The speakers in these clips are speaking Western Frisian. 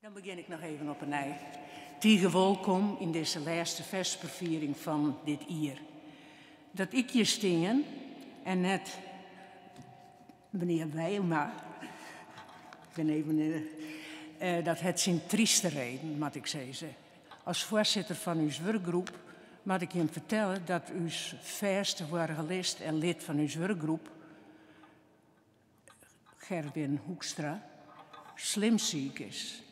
Dan begjin ik noch even op 'e nij. Tige wolkom yn dizze lêste fesperfiering fan dit jier. Dat ik hjir stean en net menear Bijlma, ik bin even, eh, dat hat syn tryste reden, moat ik sizze. As foarsitter fan ús wurkgroep moat ik jim fertelle dat ús fêste oargelist en lid fan ús wurkgroep, Gerwin Hoekstra, slim siik is.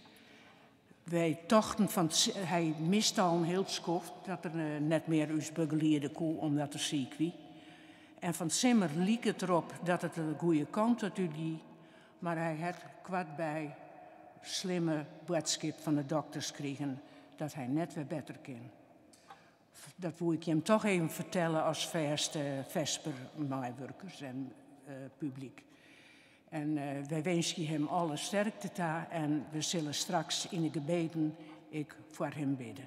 Wy tochten fan hy miste al in hiel skoft dat er eh, net mear ús begeliede koe omdat er siik wie. En fan 't simmer like it derop dat it de goede kant út gie, mar hy hat koartby slimme boadskip fan de dokters krigen dat hy net wer better kin. Dat woe ik jim toch even fertelle as fêste Vesper-meiwurkers en uh, publyk. En uh, wy winskje him alle sterkte ta en we sille straks yn de gebeden ek foar him bidde.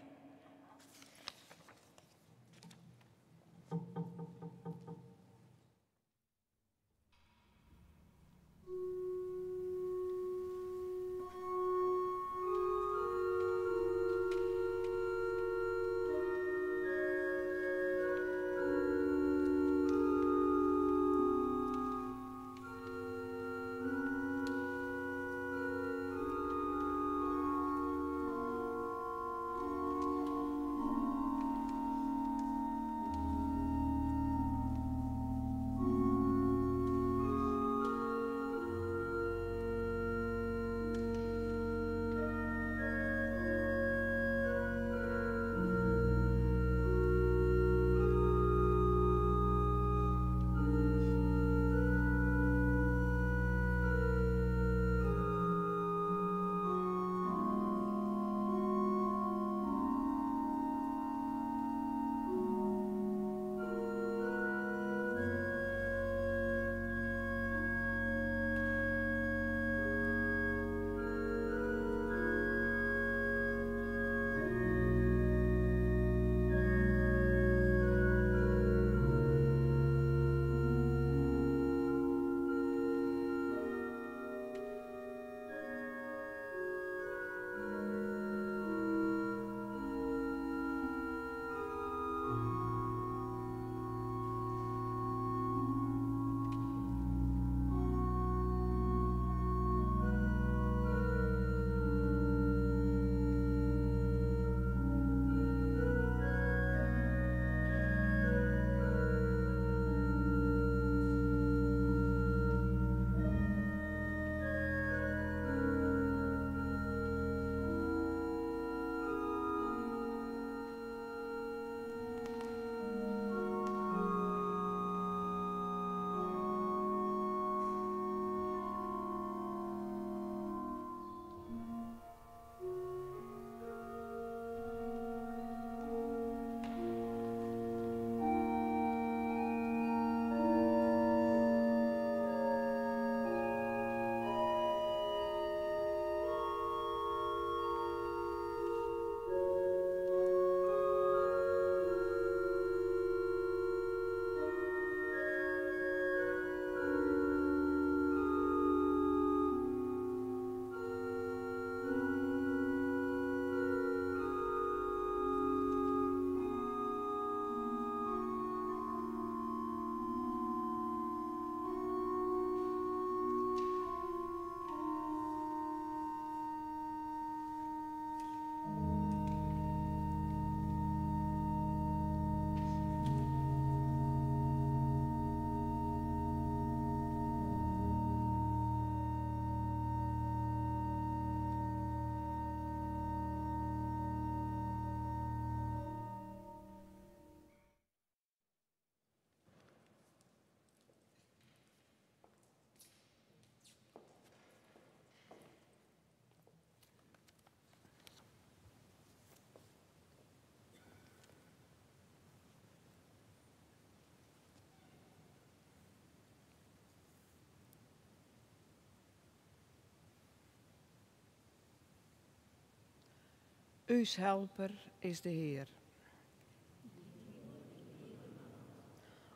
Us helper is de Hear.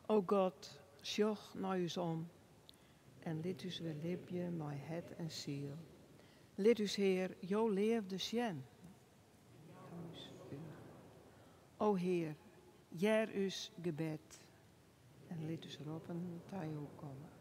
O God, sjoch nei ús om en lit ús wer libje mei hert en siel. Lit ús Hear jo leafde sjen. O Hear, hear ús gebed en lit ús roppen ta jo komme.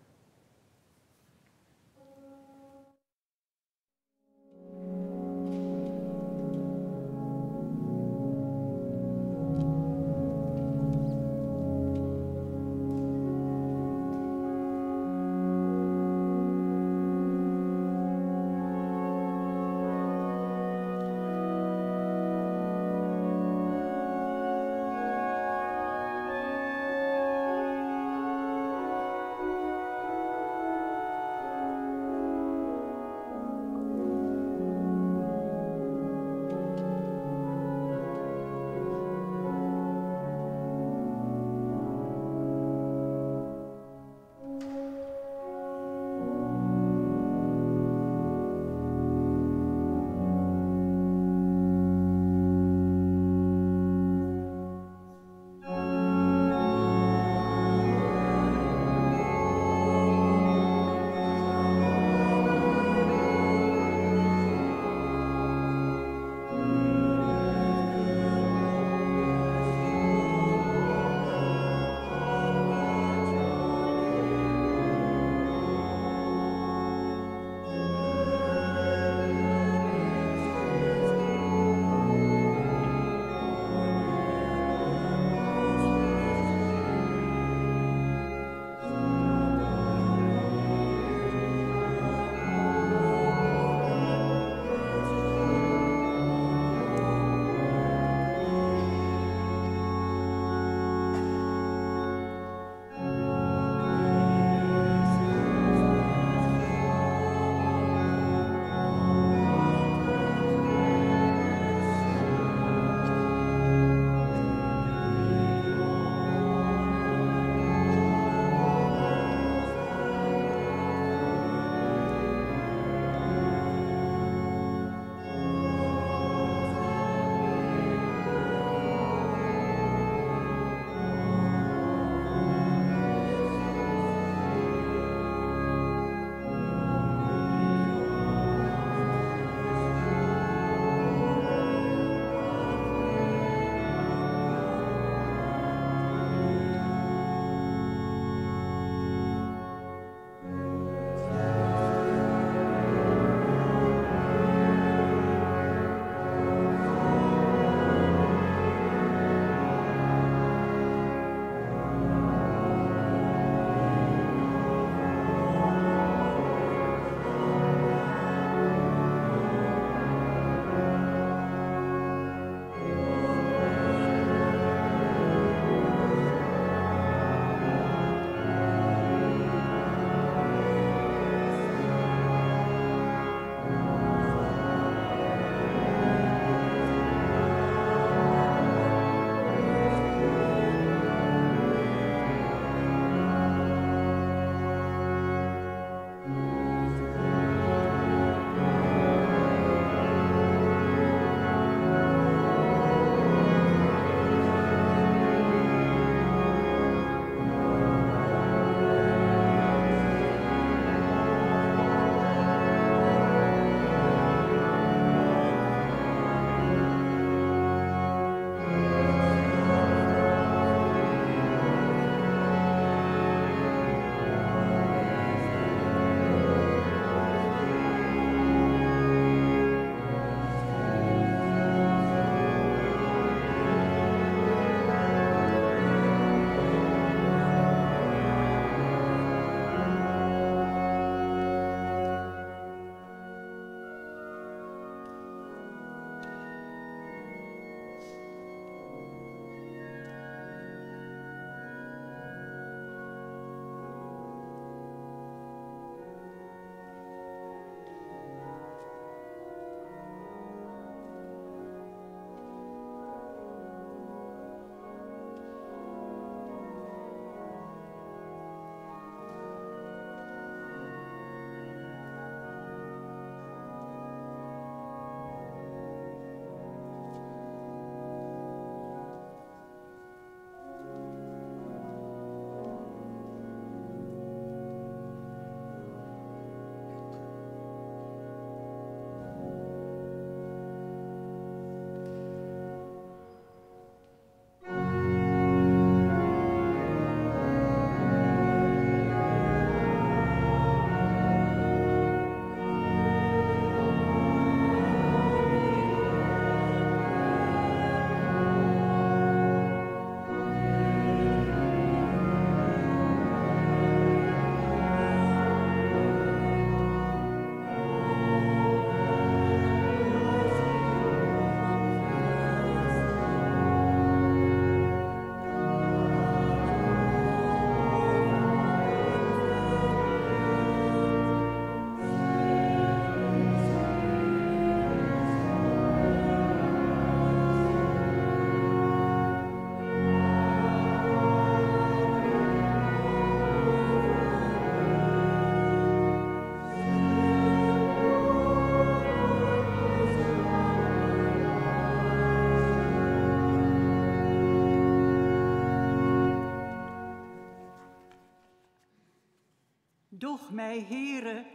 my, Heare,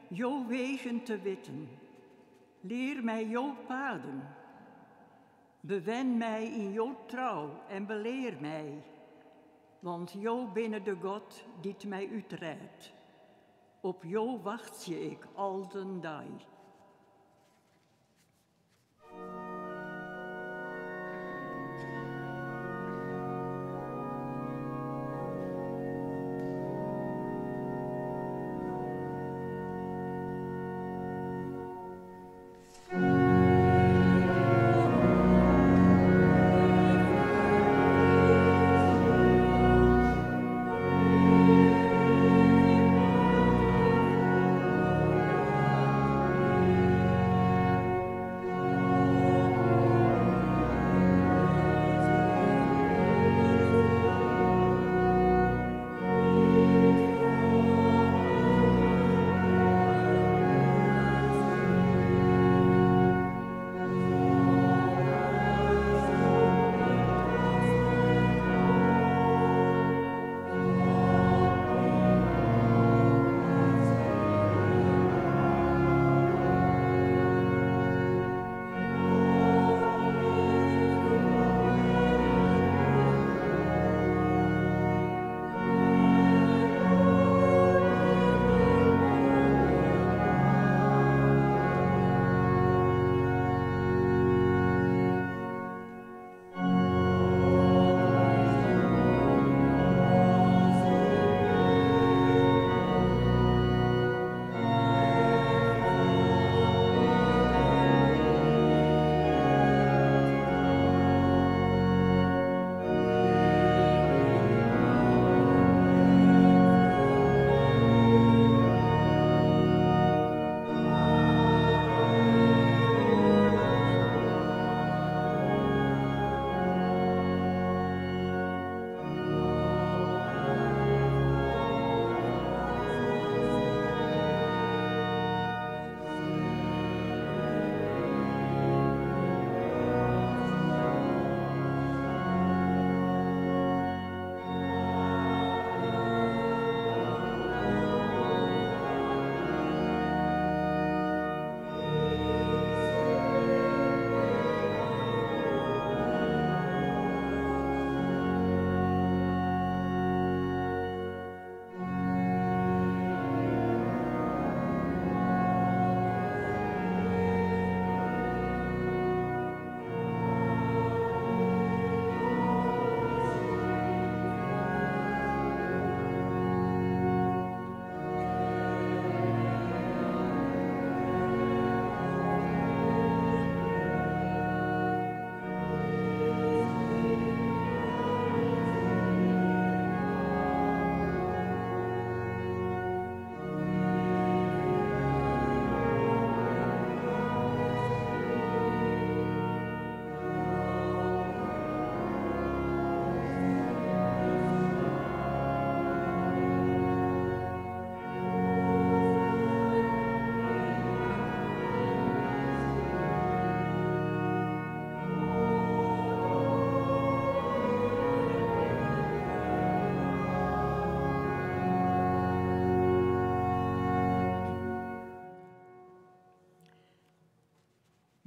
jo wegen te witten. Lear my jo paden. Bewen my yn jo trou en belear my, want Jo binne de God dy't my útrêdt. Op Jo wachtsje ik al den dei.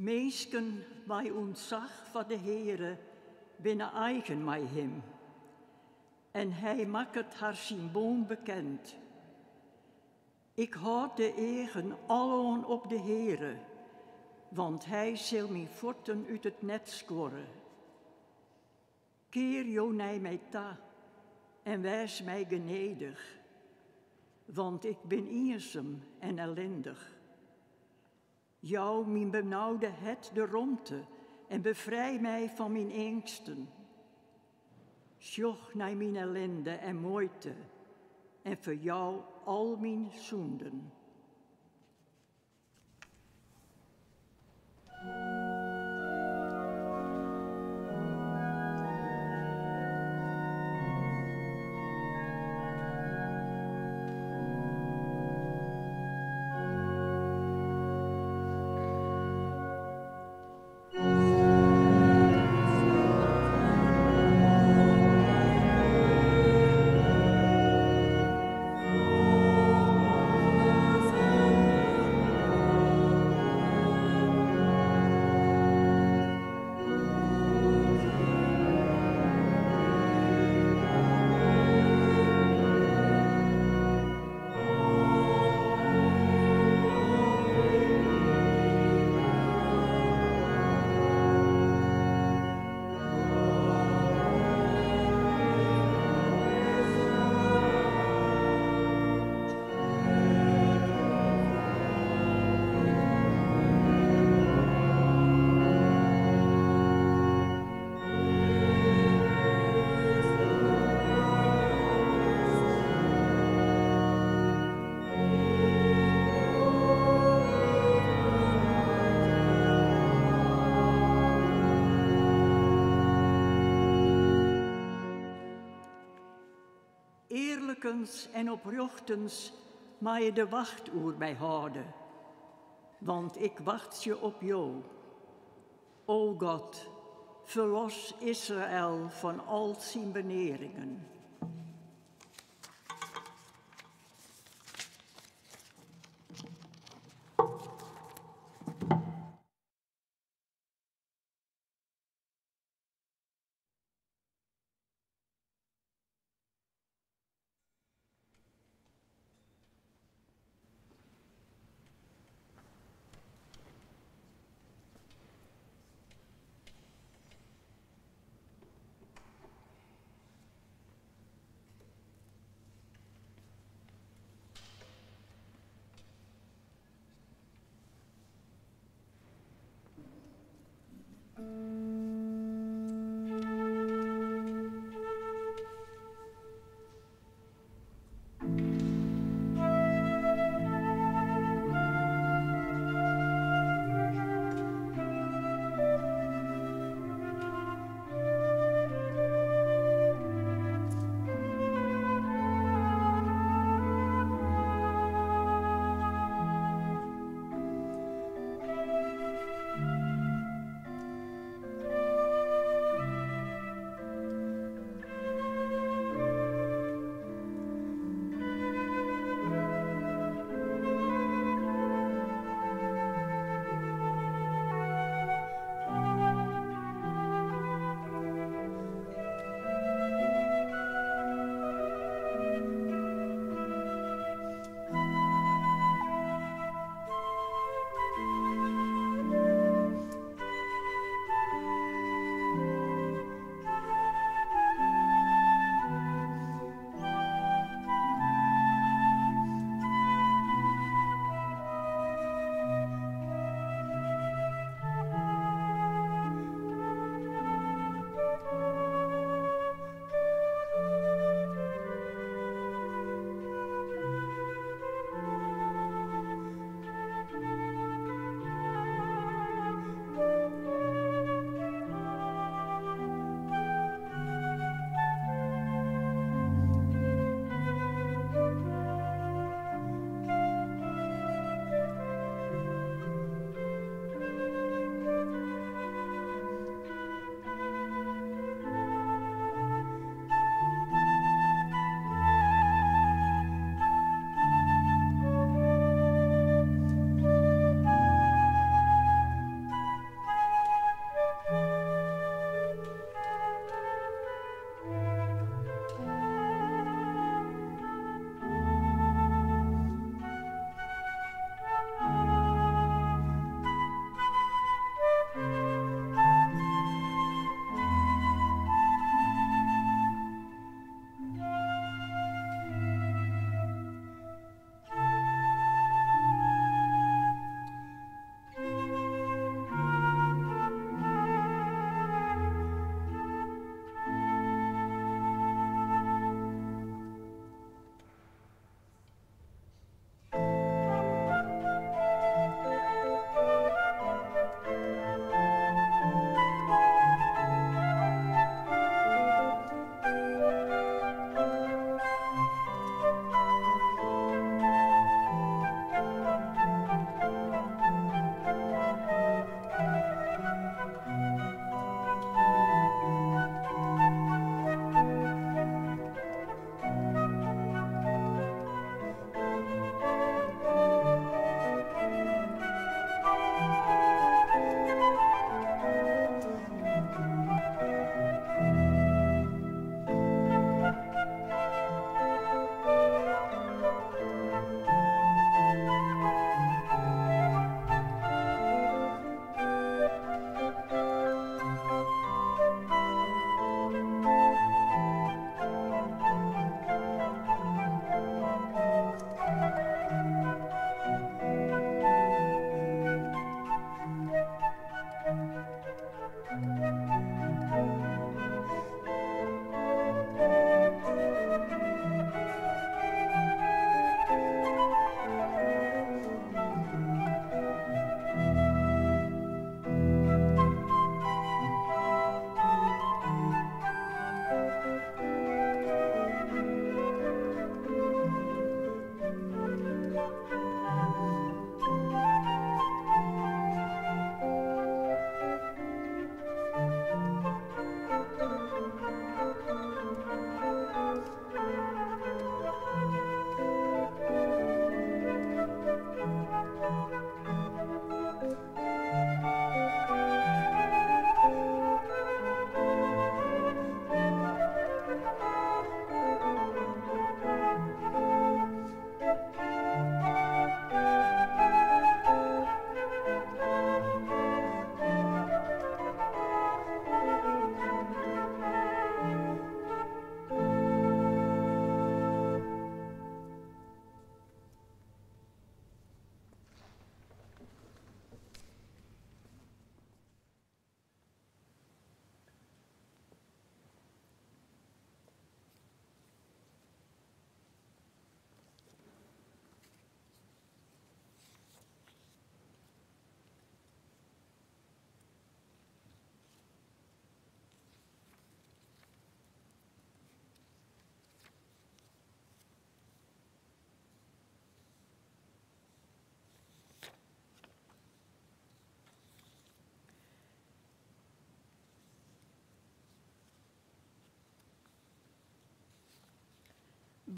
Minsken mei ûntsach foar de Heare binne eigen mei Him, en Hy makket har syn bûn bekend. Ik hâld de eagen aloan op de Heare, want Hy sil myn fuotten út it net skuorre. Kear Jo nei my ta en wês my genedich, want ik bin iensum en ellindich. Jou myn benaude hert de romte en befrij my fan myn eangsten. Sjoch nei myn ellinde en muoite en ferjou al myn sûnden. Earlikens en oprjochtens meie de wacht oer my hâlde, want ik wachtsje op Jo. O God, ferlos Israel fan al syn benearingen.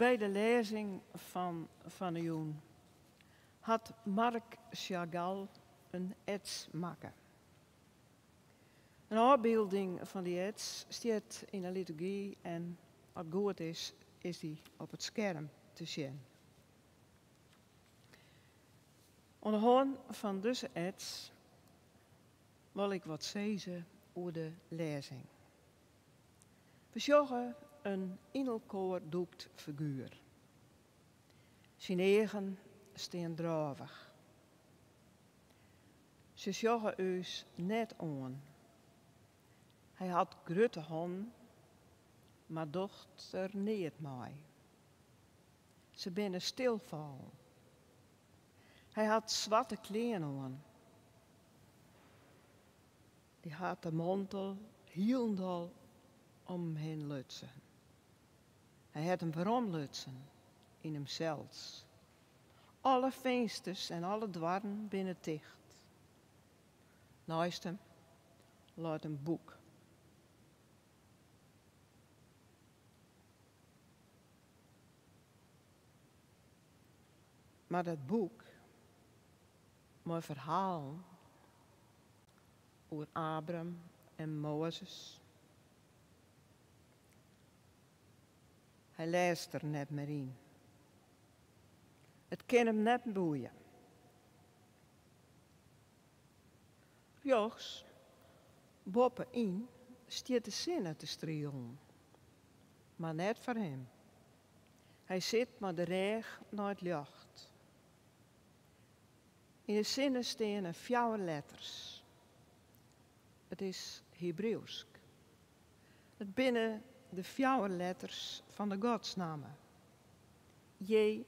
By de lêzing fan fan 'e jûn hat Marc Chagall in ets makke. In ôfbylding fan dy ets stiet yn 'e liturgy en as it goed is, is dy op it skerm te sjen. Oan de hân fan dizze ets wol ik wat sizze oer de lêzing. We sjogge in yn elkoar dûkt figuer. Syn eagen stean drôvich. Se sjogge ús net oan. Hy hat grutte hannen, mar docht der neat mei. Se binne stilfallen. Hy hat swarte klean oan. Dy hat de mantel hielendal om him hinne lutsen. Hy hat him weromlutsen yn himsels. Alle finsters en alle doarren binne ticht. Neist him leit in boek. Mar dat boek mei ferhalen oer Abram en Moazes. Hy lêst der net mear yn. It kin him net boeie. Rjochts boppe-yn stiet de sinne te strielen, mar net foar him. Hy sit mei de rêch nei it ljocht. Yn de sinne steane fjouwer letters. It is Hebriuwsk. It binne de fjouwer letters fan de godsnamme, JHWH.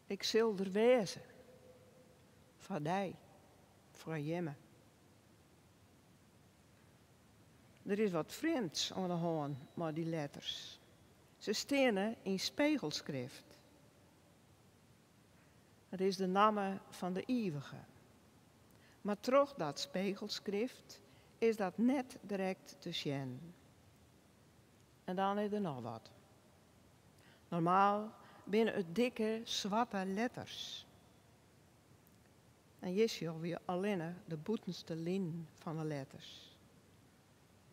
Ik sil der wêze foar dy, foar jimme. Der is wat frjemds oan de hân mei dy letters. Se steane yn spegelskrift. It is de namme fan de Ivige. Mar troch dat spegelskrift is dat net direkt te sjen. En dan is der noch wat. Normaal binne it dikke swarte letters. En hjir sjogge we allinne de bûtenste linen fan de letters.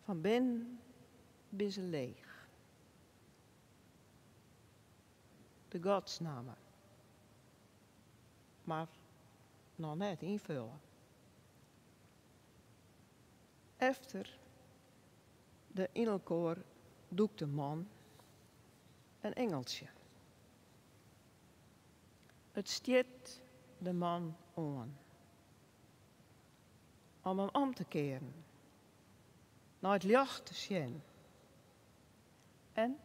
Fan binnen binne se leech. De godsnamme. Mar noch net ynfulle. Efter de yn elkoar dûkte man in ingeltsje. It stiet de man oan om him om te kearen, nei it ljocht te sjen en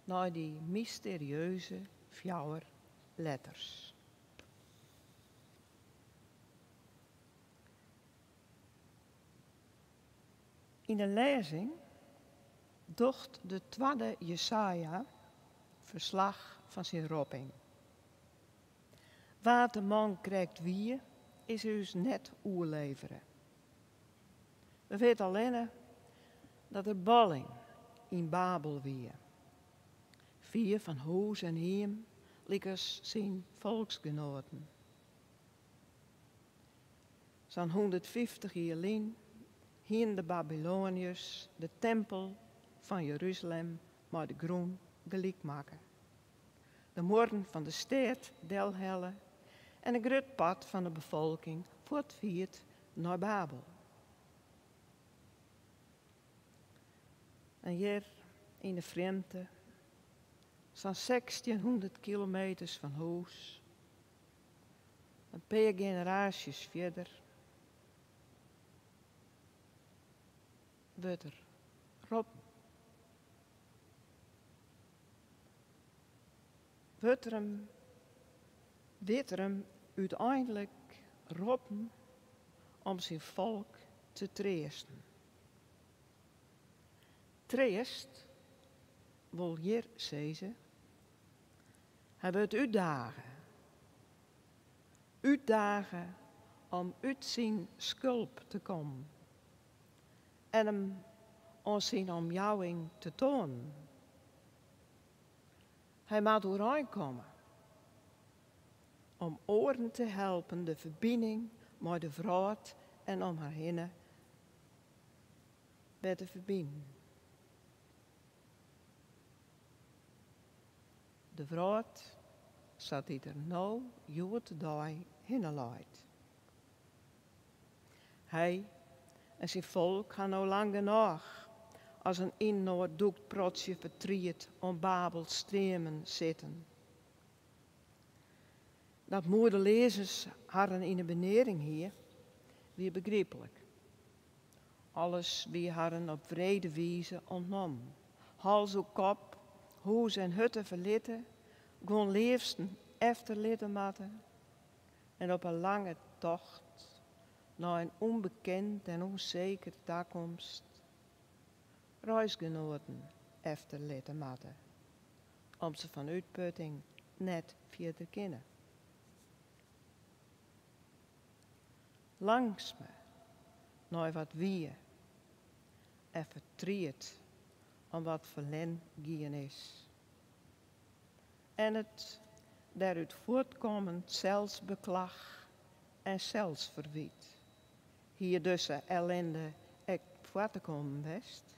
nei dy mysterieuze fjouwer letters. Yn de lêzing docht de twadde Jesaja ferslach fan syn ropping. Wa't de man krekt wie, is ús net oerlevere. We witte allinne dat er balling yn Babel wie. Fier fan hûs en hiem lykas syn folksgenoaten. Sa'n hûndertfyftich jier lyn hienen de Babyloaniërs de tempel fan Jeruzalem mei de grûn gelyk makke, de muorren fan de stêd delhelle en in grut part fan de befolking fuortfierd nei Babel. En hjir yn de frjemdte, sa'n sechstjinhûndert kilometers fan hûs, in pear generaasjes fierder, wurdt er roppen. Wurdt er him, wit er him úteinlik roppen om syn folk te treasten. Treast wol hjir sizze, hy wurdt útdage. Útdage om út syn skulp te kommen en him Oan syn omjouwing te toanen. Hy moat oerein komme om oaren te helpen de ferbining mei de wrâld en om har hinne wer te ferbinen. De wrâld sa't dy der no hjoed-de-dei hinne leit. Hy en syn folk ha no lang genôch as in yninoar dûkt protsje fertriet oan Babels streamen sitten. Dat moedeleazens harren yn 'e benearing hie, wie begryplik. Alles wie harren op wrede wize ûntnommen. Hals oer kop, hûs en hutte ferlitte, guon leafsten efterlitte moatte en op in lange tocht nei in ûnbekend en ûnseker takomst reisgenoaten efterlitte moatte, om't se fan útputting net fierder kinne. Langstme nei wat wie en fertriet om wat ferlern gien is. En it dêrút fuortkommend selsbeklach en selsferwyt. Hie dizze ellinde ek foar te kommen west?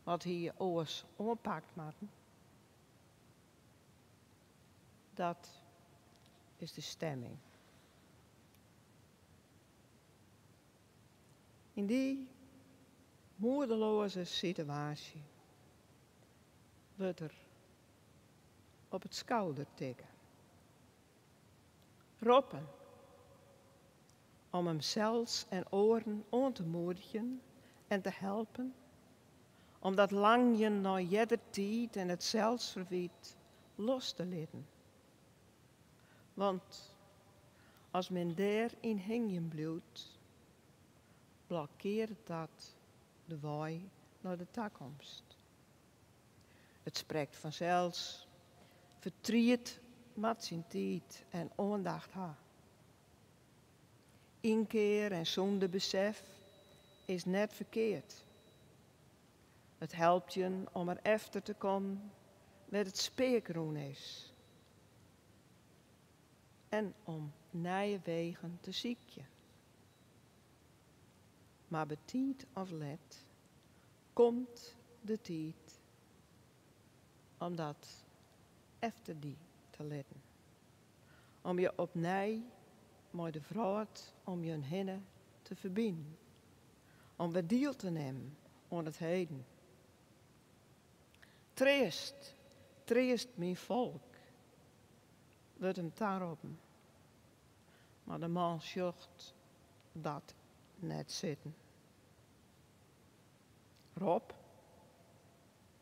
Wat hie oars oanpakt moatten? Dat is de stemming. Yn dy moedeloaze situaasje wurdt er op it skouder tikke. Roppen om himsels en oaren oan te moedigjen en te helpen, om dat langjen nei earder tiid en it selsferwyt los te litten. Want as men dêr yn hingjen bliuwt, blokkearret dat de wei nei de takomst. It sprekt fansels, fertriet moat syn tiid en oandacht ha. Ynkear en sûndebesef is net ferkeard. It helpt jin om er efter te kommen wêr't it speak rûn is en om nije wegen te sykjen. Mar betiid of let komt de tiid om dat efter dy te litten. Om je opnij mei de wrâld om jin hinne te ferbinen. Om wer diel te nimmen oan it heden. Treast, treast myn folk, wurdt him taroppen. Mar de man sjocht dat net sitten. Rop?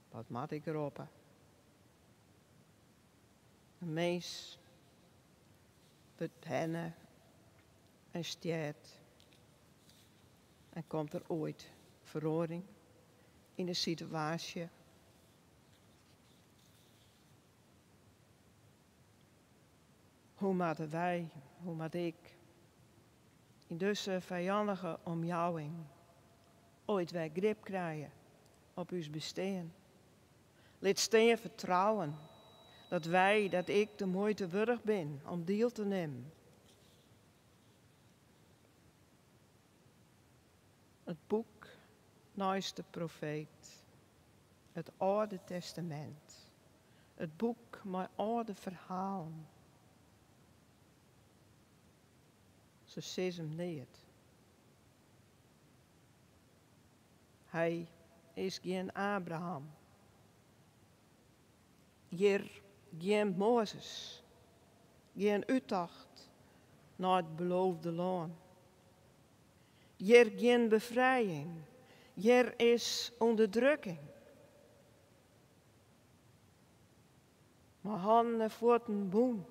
Wat moat ik roppe? In mins wurdt berne en stjert en komt der oait feroaring yn de situaasje? Hoe moatte wy, hoe moat ik yn dizze fijannige omjouwing oait wer grip krije op ús bestean? Lit stean fertrouwen dat wy, dat ik de muoite wurdich bin om diel te nimmen. It boek neist de profeet, it Alde Testamint, it boek mei âlde ferhalen. Se sizze him neat. Hy is gjin Abraham. Hjir gjin Mozes, gjin úttocht nei it beloofde lân. Hjir gjin befrijing, hjir is ûnderdrukking. Mei hannen en fuotten bûn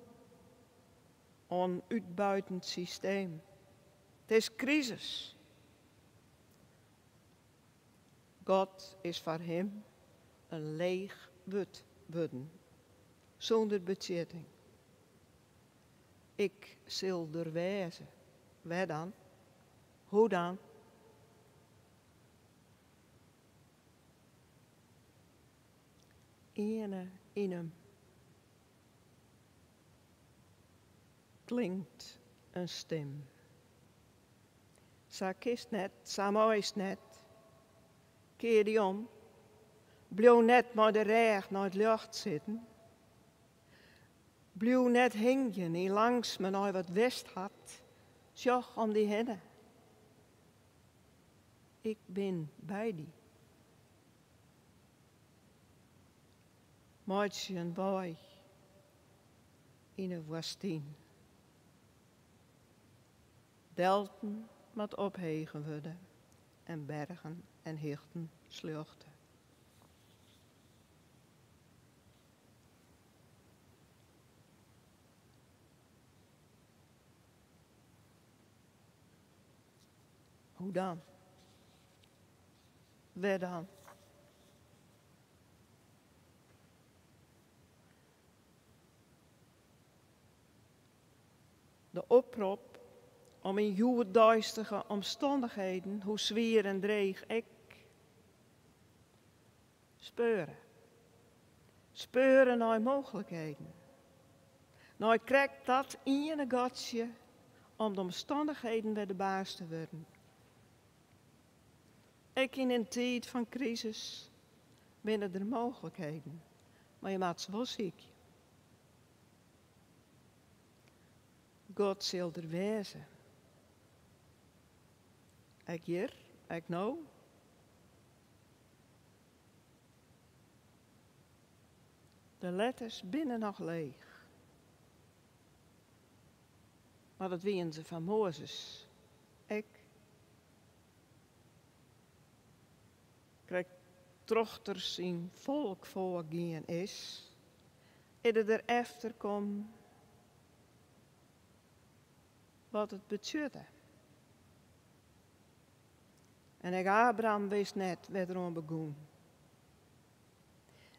oan in útbuitend systeem. It is krisis. God is foar him in leech wurd wurden, sûnder betsjutting. Ik sil der wêze. Wêr dan? Hoe dan? Earne yn him klinkt in stim. Sa kinst net, sa meist net. Kear dy om. Bliuw net mei de rêch nei it ljocht sitten. Bliuw net hingjen yn langstme nei wat west hat. Sjoch om dy hinne. Ik bin by dy. Meitsje in wei yn 'e woastyn. Delten moat ophege wurde en bergen en hichten sljochte. Hoe dan? Wêr dan? De oprop om yn hjoeddeistige omstannichheden, hoe swier en dreech ek, speure. Speure nei mooglikheden. Nei krekt dat iene gatsje om de omstannichheden wer de baas te wurden. Ek yn in tiid fan krisis binne der mooglikheden, mar je moatte se wol sykje. God sil der wêze. Ek hjir, ek no. De letters binne noch leech. Mar dat wienen se fan Mozes ek. Krekt troch't er syn folk foargien is, is er der efter kommen wat it betsjutte. En ek Abraham wist net wêr't er oan begûn.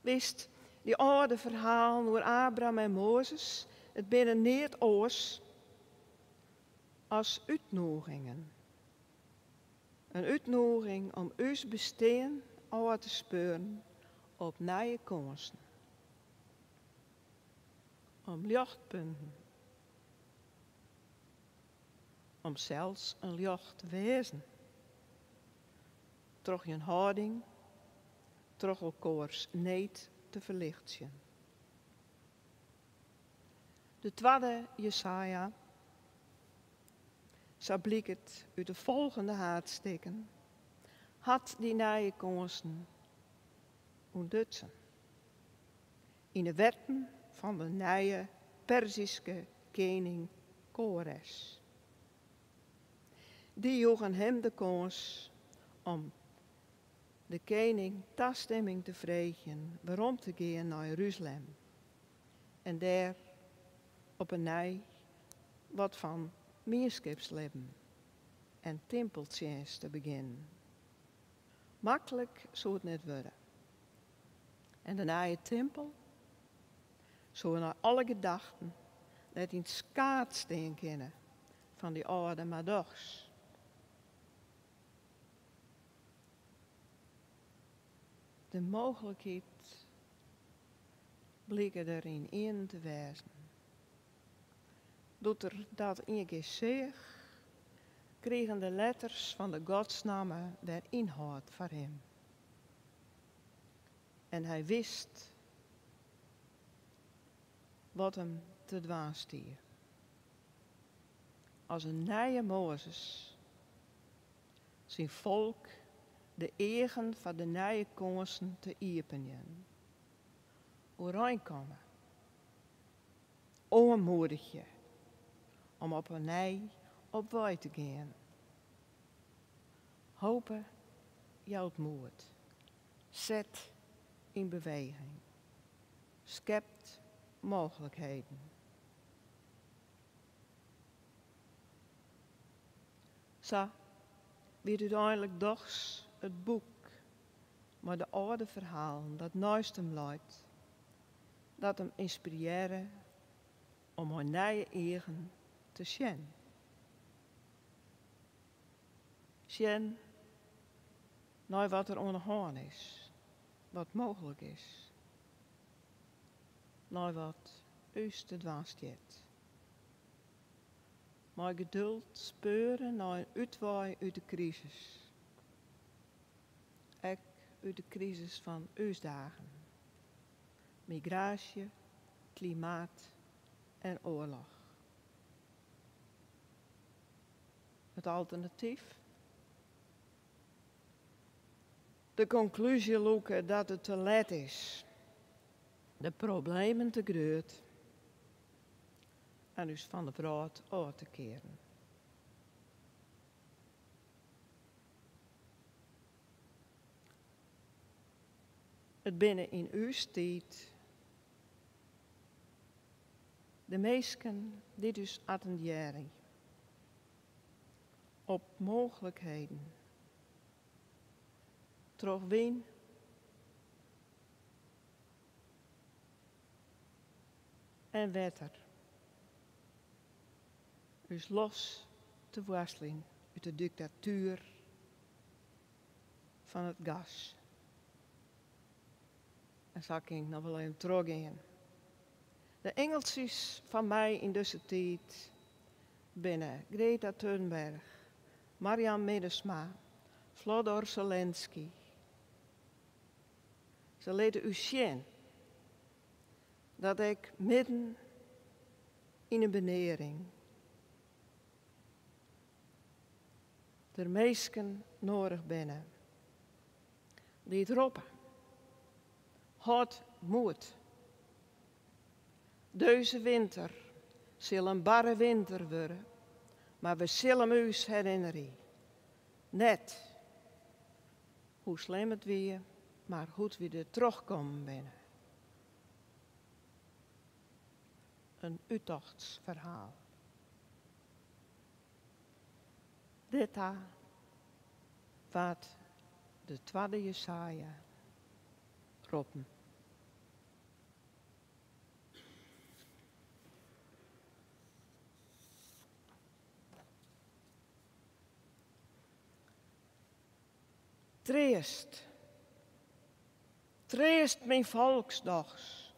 Witst, dy âlde ferhalen oer Abraham en Mozes, it binne neat oars as útnûgingen. In útnûging om ús bestean ôf te speuren op nije kânsen. Om ljochtpunten. Om sels in ljocht te wêzen. Troch jin hâlding, troch elkoars need te ferlichtsjen. De twadde Jesaja, sa blykt út de folgjende haadstikken, hat dy nije kânsen ûntdutsen. Yn de wetten fan de nije Perzyske kening Koares. Dy joegen him de kâns om de kening tastimming te freegjen werom te gean nei Jeruzalem en dêr op 'e nij wat fan mienskipslibben en timpeltsjinst te begjinnen. Maklik soe it net wurde. En de nije timpel soe nei alle gedachten net yn 't skaad stean kinne fan dy âlde, mar dochs. De mooglikheid blike der ynienen te wêzen. Doe't er dat ien kear seach, krigen de letters fan de godsnamme wer ynhâld foar him. En hy wist wat him te dwaan stie. As in nije Mozes syn folk de eagen foar de nije kânsen te iepenjen. Oereinkomme. Oanmoedigje om op 'e nij op wei te gean. Hope jout moed. Set yn beweging. Skept mooglikheden. Sa wie it úteinlik dochs it boek mei de âlde ferhalen dat neist him leit, dat him ynspirearre om mei nije eagen te sjen. Sjen nei wat der oan 'e hân is, wat mooglik is. Nei wat ús te dwaan stiet. Mei geduld speure nei in útwei út de krisis. Ek út de krisis fan ús dagen. Migraasje, klimaat en oarloch. It alternatyf? De konklúzje lûke dat it te let is, de problemen te grut en ús fan de wrâld ôf te kearen. It binne yn ús tiid de minsken dy't ús attindearje op mooglikheden troch wyn en wetter ús los te woarsteljen út de diktatuer fan it gas. En sa kin ik noch wol even trochgean. De ingeltsjes fan my yn dizze tiid binne Greta Thunberg, Marjan Minnesma, Vlodor Zelensky. Se litte ús sjen dat ek midden yn 'e benearing der minsken noadich binne dy't roppe, Hâld moed! Dizze winter sil in barre winter wurde, mar we sille ús herinnerje. Net hoe slim it wie, mar hoe't we der trochkommen binne. In úttochtsferhaal. Dêrta waard de twadde Jesaja roppen. Treast, treast myn folk dochs,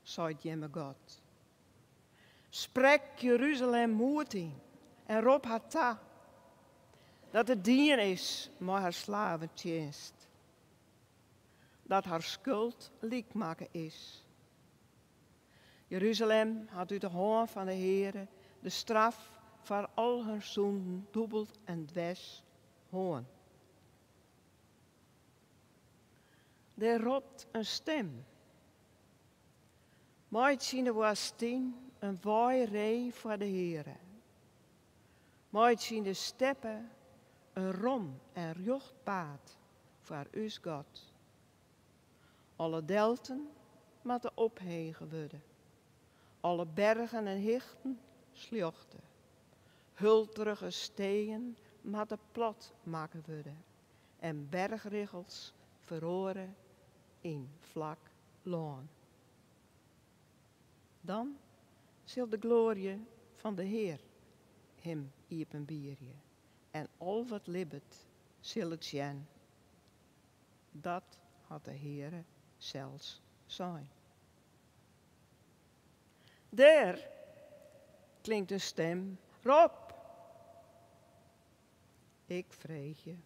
seit jimme God. Sprek Jeruzalem moed yn en rop har ta dat it dien is mei har slavetsjinst, dat har skuld lyk makke is. Jeruzalem hat út de hân fan de Heare de straf foar al har sûnden dûbeld en dwers hân. Der ropt in stim. Meitsje yn de woastyn in wei ree foar de Heare. Meitsje yn de steppe in rom en rjocht paad foar ús God. Alle delten moatte ophege wurde, alle bergen en hichten sljochte. Hulterige steeën moatte plat makke wurde en berchriggels feroare yn flak lân. Dan sil de gloarje fan de Hear him iepenbierje en al wat libbet sil it sjen. Dat hat de Heare sels sein. Dêr klinkt in stim, Rop! Ik freegje,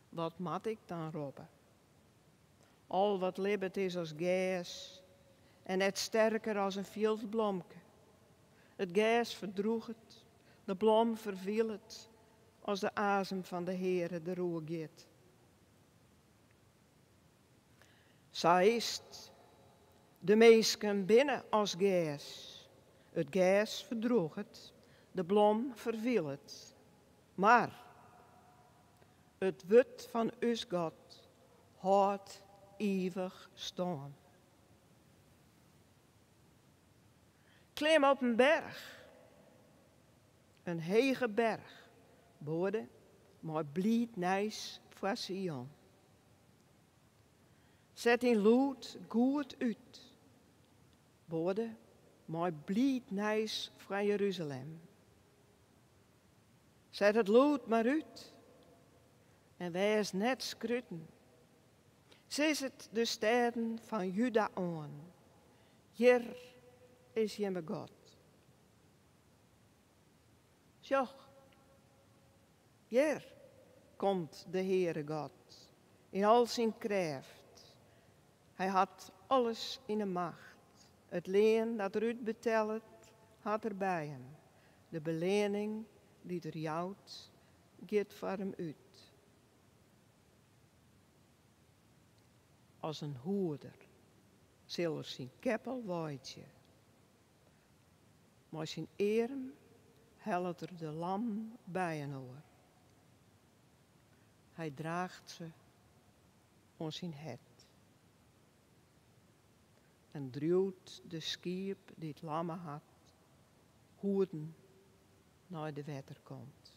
Wat moat ik dan roppe? Al wat libbet is as gers en net sterker as in fjildblomke. It gers ferdrûget, de blom ferfielet as de azem fan de Heare deroer giet. Sa is 't, de minsken binne as gers. It gers ferdrûget, de blom ferfielet. Mar it wurd fan ús God hâldt ivich stân. Klim op in berch, in hege berch, boade mei bliid nijs foar Sion. Set dyn lûd goed út, boade mei bliid nijs foar Jeruzalem. Set it lûd mar út en wês net skruten. Sis it de stêden fan Juda oan. Hjir is jimme God. Sjoch, hjir komt de Heare God yn al syn krêft. Hy hat alles yn 'e macht. It lean dat er útbetellet, hat er by him. De beleanning dy't er jout, giet foar him út. As in hoeder sil er syn keppel weidzje. Mei syn earm hellet er de lammen byinoar. Hy draacht se oan syn hert en driuwt de skiep dy't lamme hat, hoeden nei de wetterkant.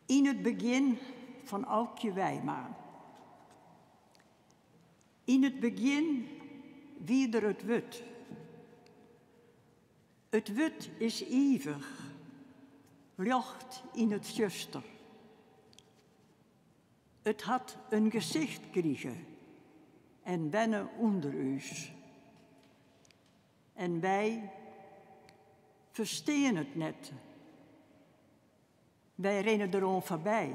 Yn it begjin fan Aukje Wijma. Yn it begjin wie der it Wurd. It Wurd is ivich, ljocht yn it tsjuster. It hat in gesicht krige en wenne ûnder ús. En wy ferstean it net. Wy rinne deroan foarby,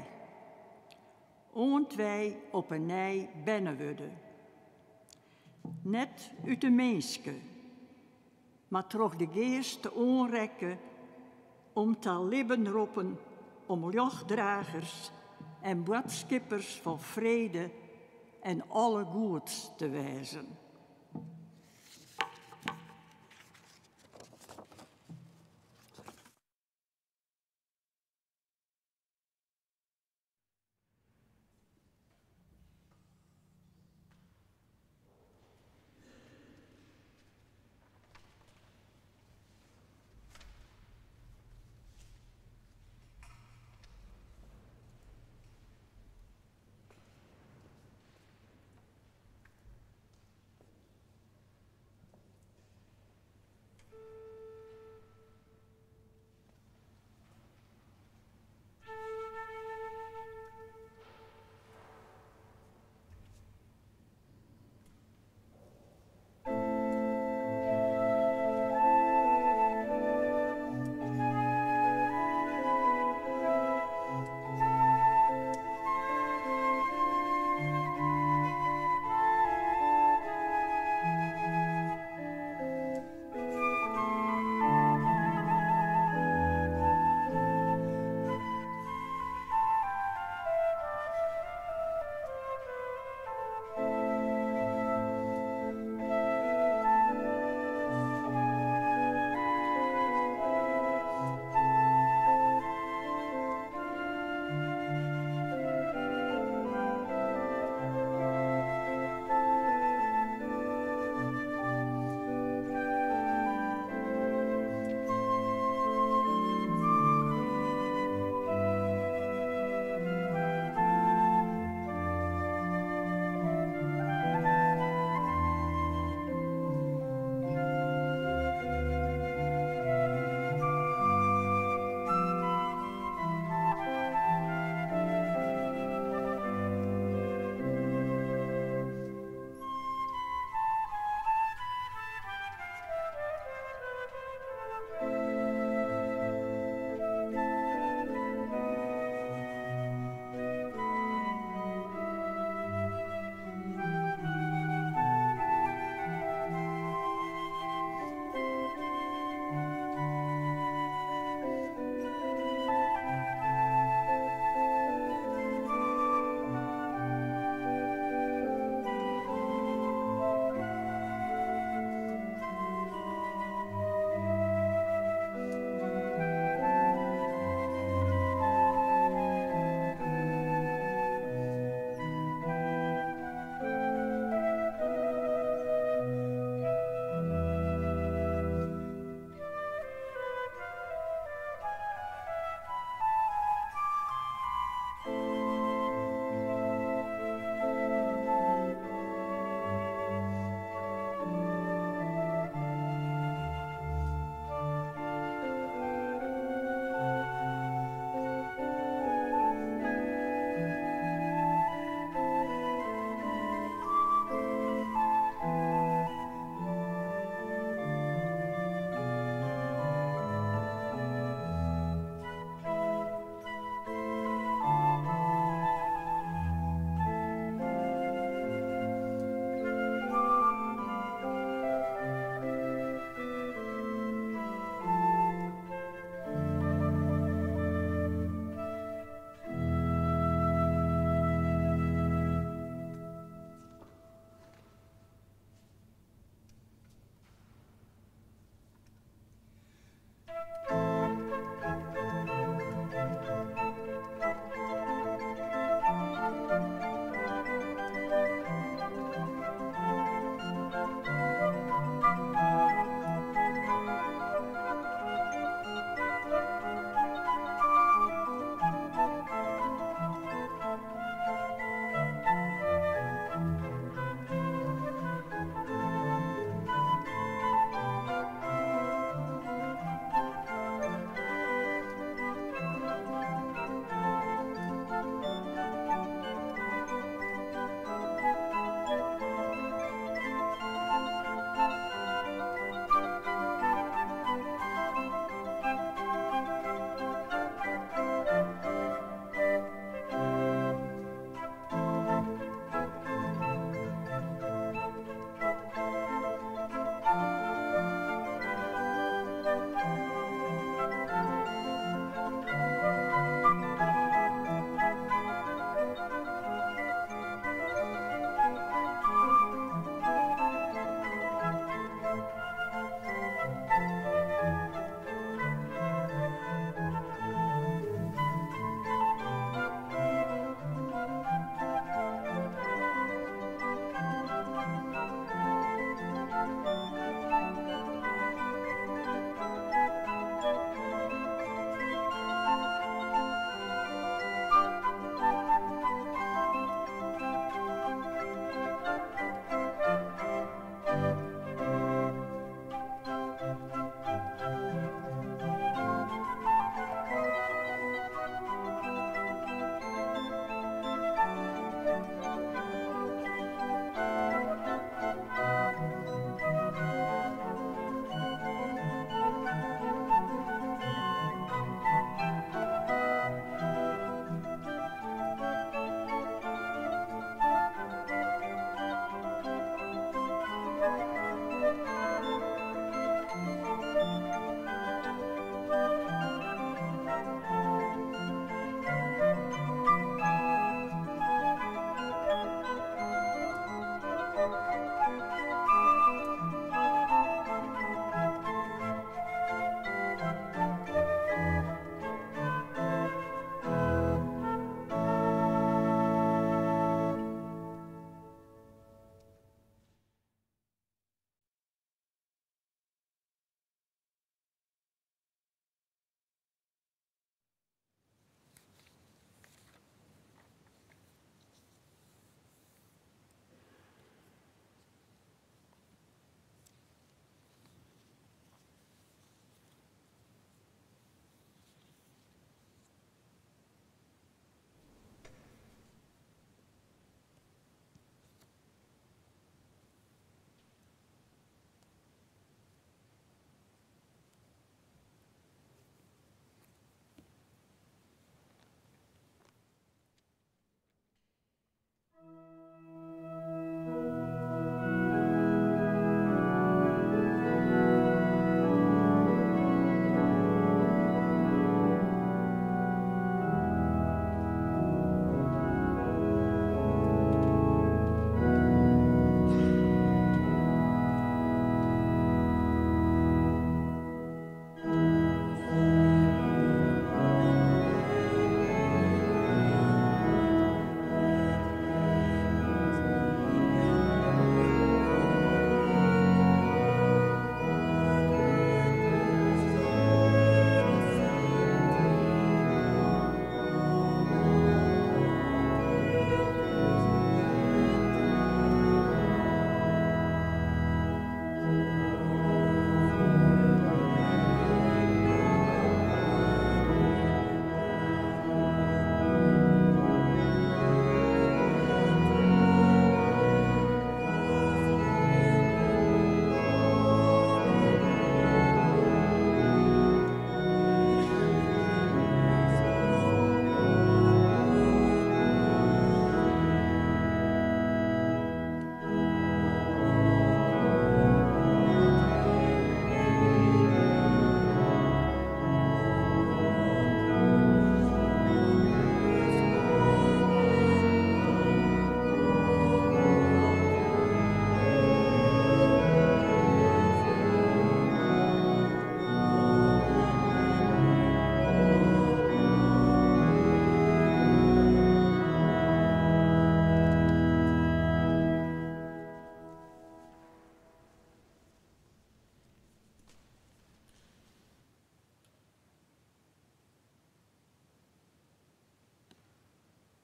oant wy op 'e nij berne wurde. Net út de minske, mar troch de Geast oanrekke om ta libben roppen om ljochtdragers en boadskippers fan frede en alle goeds te wêzen.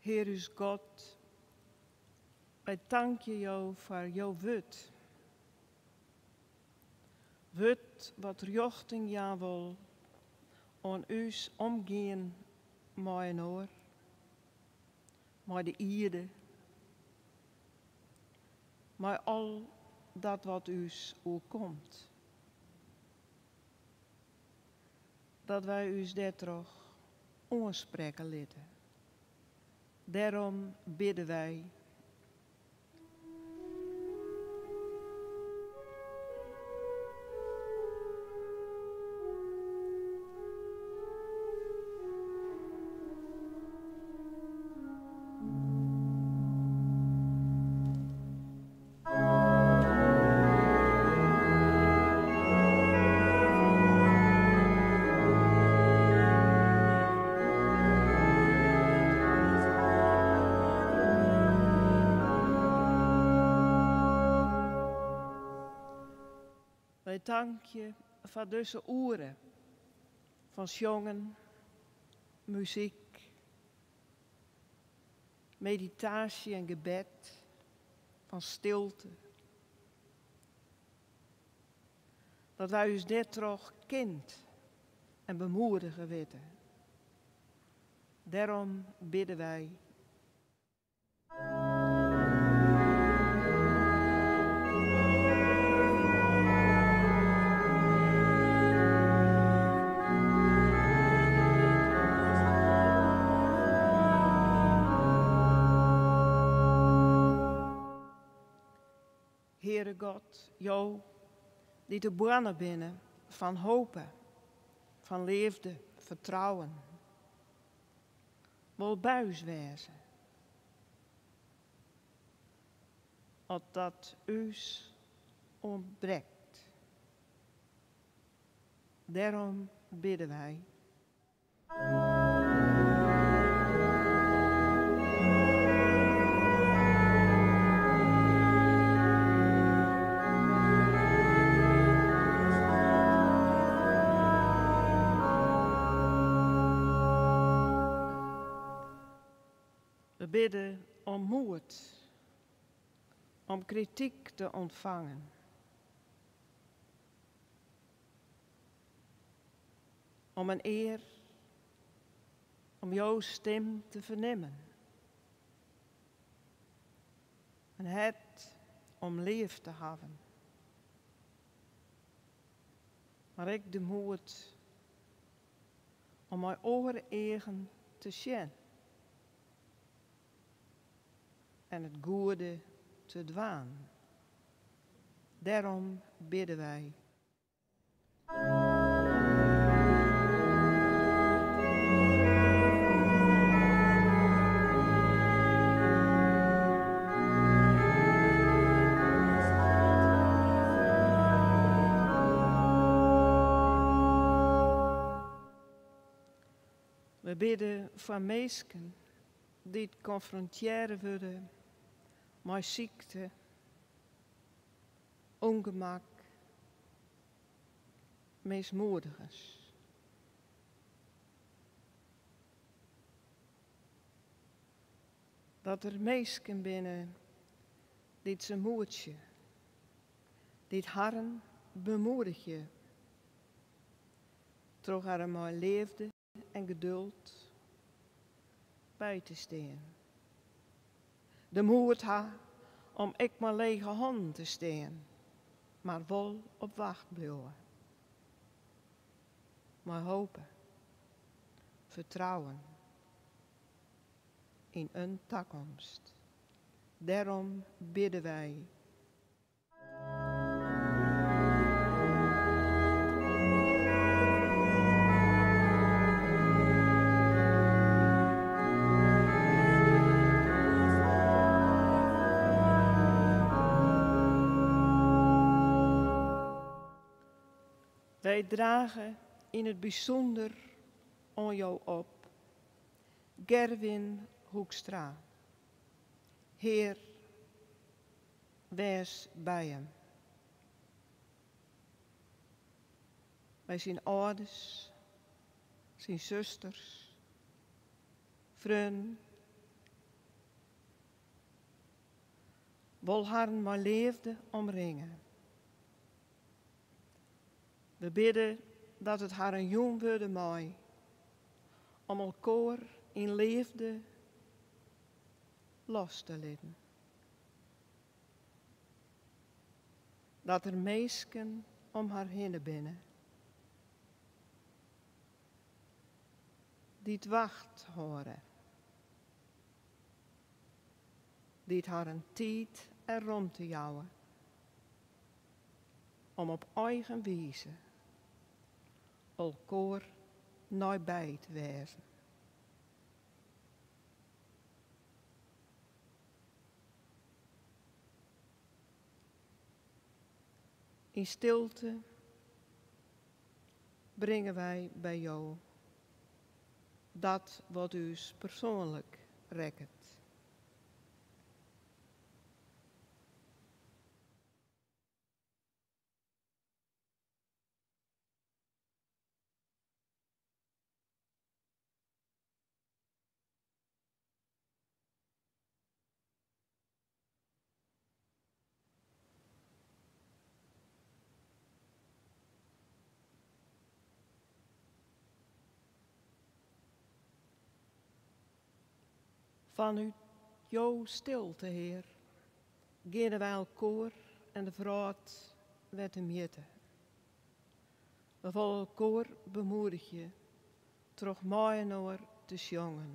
Hear ús God, wy tankje Jo foar jo wurd. Wurd wat rjochting jaan wol oan ús omgean mei-inoar, mei de ierde, mei al dat wat ús oerkomt. Dat wy ús dêrtroch oansprekke litte. Dêrom bidde wy. Wy tankje foar dizze oere fan sjongen, muzyk, meditaasje en gebed, fan stilte. Dat wy ús dêrtroch kind en bemoedige witte. Dêrom bidde wy. Heare God, Jo dy't de boarne binne fan hope, fan leafde, fertrouwen, wol by ús wêze. As dat ús ûntbrekt. Dêrom bidde wy. We bidde om moed, om krityk te ûntfangen. Om in ear, om jo stim te fernimmen. In hert om leaf te hawwen. Mar ek de moed om mei oare eagen te sjen en it goede te dwaan. Dêrom bidde wy. We bidde foar minsken dy't konfrontearre wurde mei sykte, ûngemak, mismoedigens. Dat der minsken binne dy't se moetsje, dy't harren bemoedigje troch harren mei leafde en geduld by te stean. De moed ha om ek mei lege hannen te stean, mar wol op wacht bliuwe. Mei hope, fertrouwen yn in takomst. Dêrom bidde wy. Wy drage yn it bysûnder oan jo op, Gerwin Hoekstra. Hear, wês by him. By syn âlders, syn susters, freonen Wol harren mei leafde omringe. We bidde dat it harren jûn wurde mei om elkoar yn leafde los te litten. Dat der minsken om har hinne binne dy't wacht hâlde, dy't harren tiid en romte jouwe om op eigen wize elkoar neiby te wêzen. Yn stilte bringe wy by Jo dat wat ús persoanlik rekket. Fanút Jo stilte, Hear, geane wy elkoar en de wrâld wer temjitte. We wolle elkoar bemoedigje troch mei-inoar te sjongen.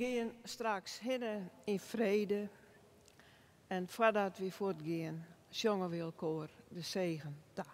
Gean straks hinne yn frede en foardat wy fuortgean, sjonge wy elkoar de segen ta.